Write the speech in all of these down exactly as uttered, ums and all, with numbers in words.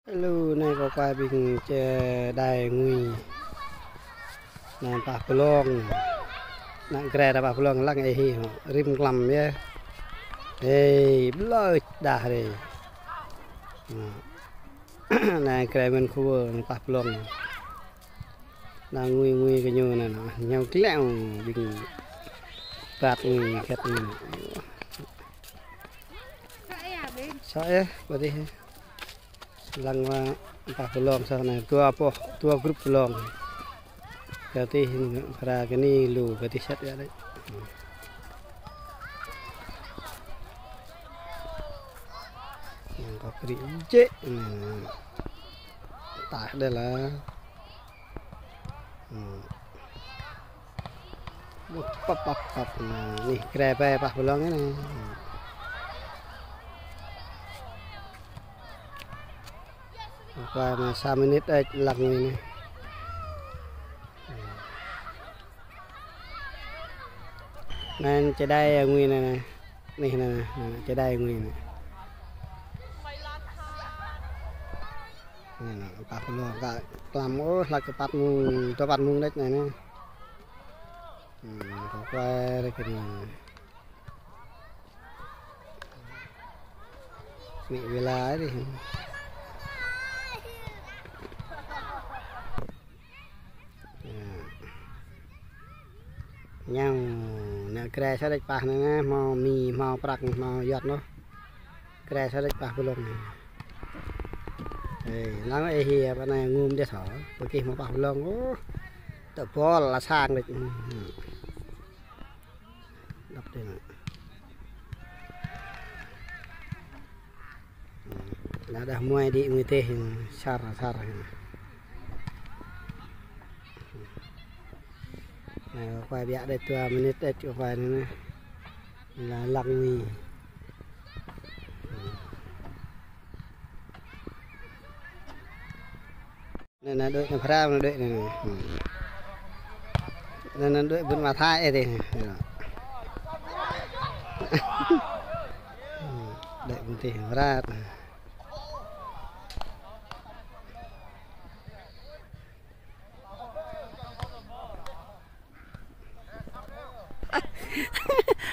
Lu anai kâo kuai ƀing čơđai ngui. Anai pah blong. Anai gre dah pah blong lăng ê hĭ hŏ. Rĭm klăm yơh. Hê, blơi dah rê. Anai gre mơ̆n khua anai pah blong. Anai ngui ngui kơ ñu anai nă. Ñu klĕng ƀing bat ngui gĕt ngui. Sŏ yơh, ƀơi adih. Lăng wa pah blong sŏ anai, dua boh, dua grup blong. Kơ adih phara kơ anai lu, kơ adih sat yơh đĕ. Yang kâo kri jĕ. Tah đĕ lah. Hmm. Pap, pap, pap. Anai, anai, gre ƀơi pah blong anai. Pah mă sa minit đĕ lăng ngui anai. Anai čơđai ngui anai, anai. Anai, anai, anai, anai, čơđai ngui anai. Anai, anai, pah blong kơ klăm ôh, hlak kơ păt mông, dua păt mông đĕ anai, anai. Hmm, kâo kuai rê kơ anai. Anai wela adih. Ñu, anai gre sat đĕ pah anai, anai, hmâo mi, hmâo prăk, hmâo yot anŭn. Gre sat đĕ pah blong anai. Ê, lăng ê hĭ, pơ anai ngum đĕ sŏ. Pơkih hmâo pah blong, ôh. Tơ bol la sang đĕ. Đăp đĕ anai. Lah dah muai đĭ ngui tih, sar, sar. Anai, kuai biă đĕ dua minit đĕ, kuai anai, anai. Lah lăng ngui. Anai, anai, đuaĭ anai, phara anai, đuaĭ anai, anai. Hmm. Anai, anai, đuaĭ ƀun mă thai ê tih. Hmm. Đuaĭ ƀun tih, phara.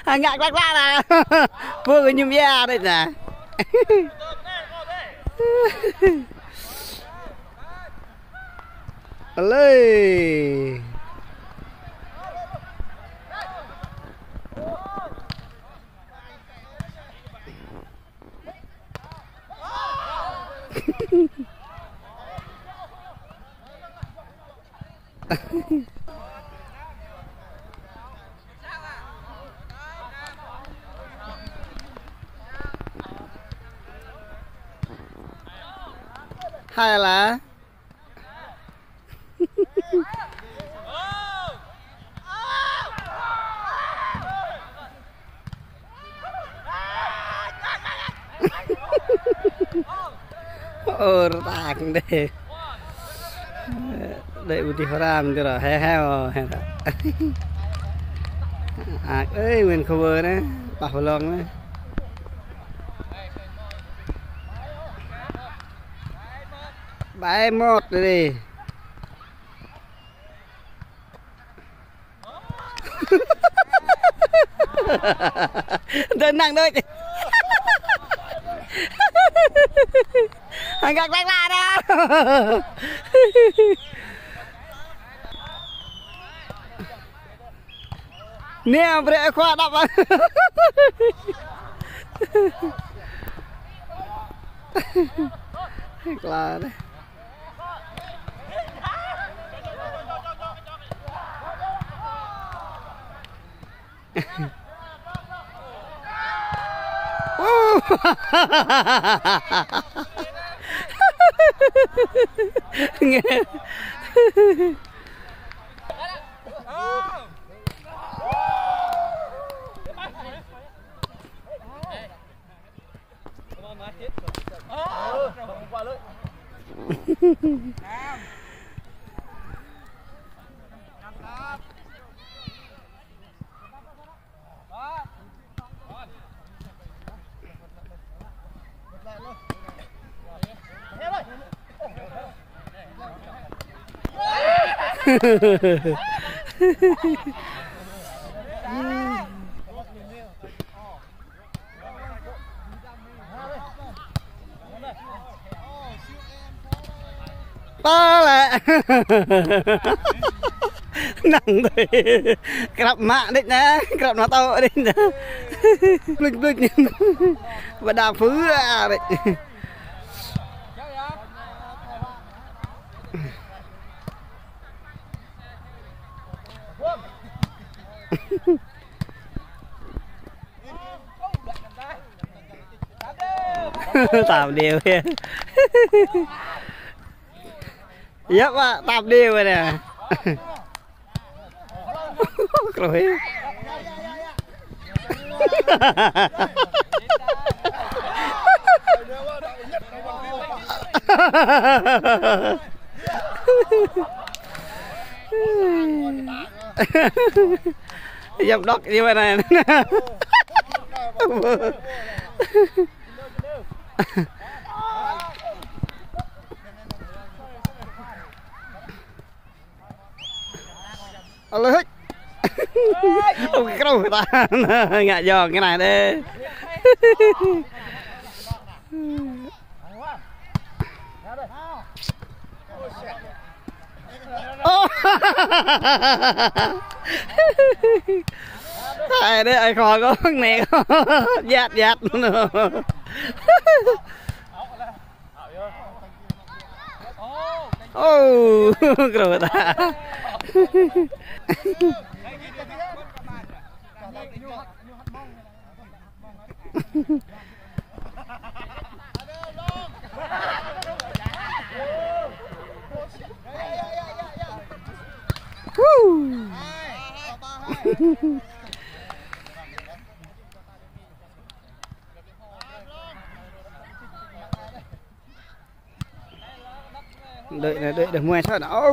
Hă, ngă klă klă lah. Pô kơ ñu mia đĕ anai. Alơi. Hai lah. Ơ, rơtang đĕ. Đĕ ƀu tih pram tih rŏ, he he ơ, he rŏ. Ak ơi, mơ̆n khua anai, pah blong anai. Bai mot đĕ. Tơ năng đôč. Hăng gak lek lạ dah. Nê, brek khua đăp. Klă đĕ. Pơ lĕ. Năng tui. Krăp mă đĕč anai, krăp mă tŏ đĕč anai. Plŭč plŭč. Ƀu đa phư a đĕč. Tam điêu. Yap, Pak, tam điêu nè. Kruh. Yap đŏk như vậy này. Ơ lơi. Ơ, kruh ta. Ngă yŏng kơ anai đĕ. Ơ. Hai đĕ, ai kho kơ anai. Jat, jat. Ô, kruh ta. Woo. Đuaĭ anai, đuaĭ đah muai sơ̆ anai. Ô.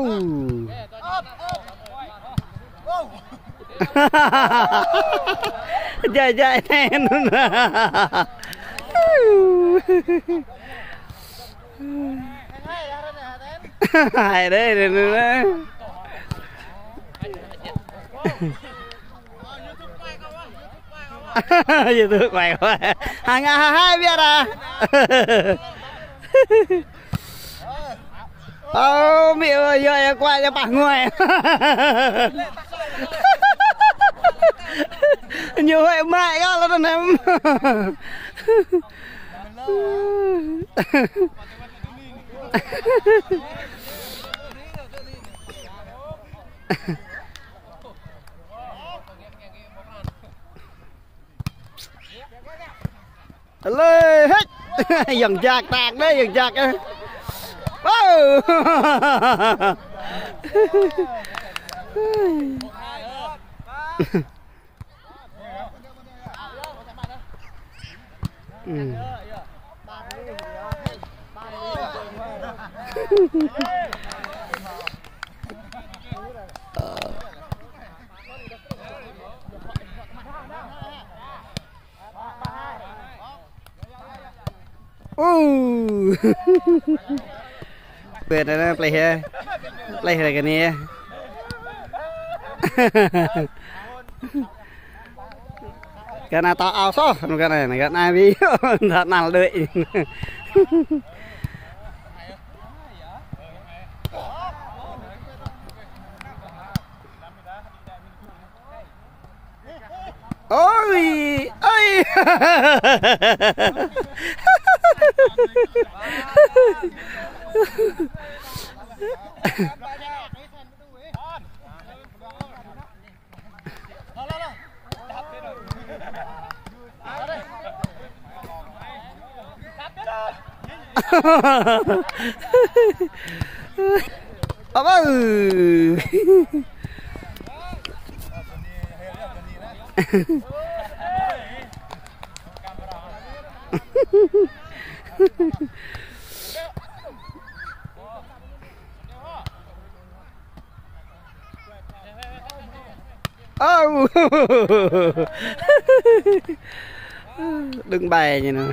Jai, jai, ten. Hai đĕ, đĕ, đĕ, đĕ. YouTube quay quá. Hăng ah, hai biar ah. Ô, mi ơi, yua, yua, quay cho pah nguai. Ñu hơi mại có lắm em. Lê hích. Yŏng jak tak đĕ, yŏng jak đĕ. Wow. Ừ. Ô. Quên rồi đó, play hả? Play hả cái này? Cái này tao ao số, cái này, cái này vì thật nào đuổi. Ôi, ôi. Apa? Au. Đứng bài như nào.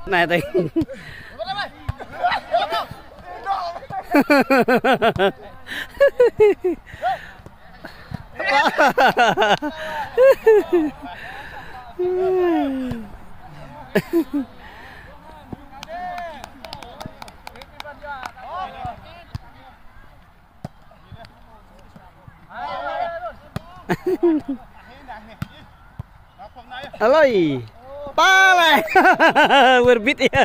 Anai tơi. Alơi. Pale. Wơr bĭt ia.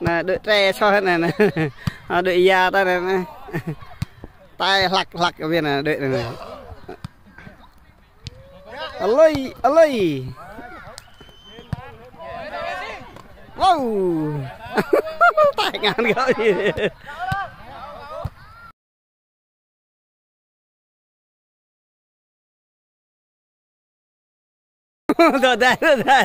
Anai, đuaĭ tre soh anai, anai. Đuaĭ ia ta anai, anai. Tai hlăk hlăk kơ ƀing anai, đuaĭ anai, anai. Alơi, alơi. Wow. Tai ngăn kơ. Đuaĭ, đuaĭ, đuaĭ.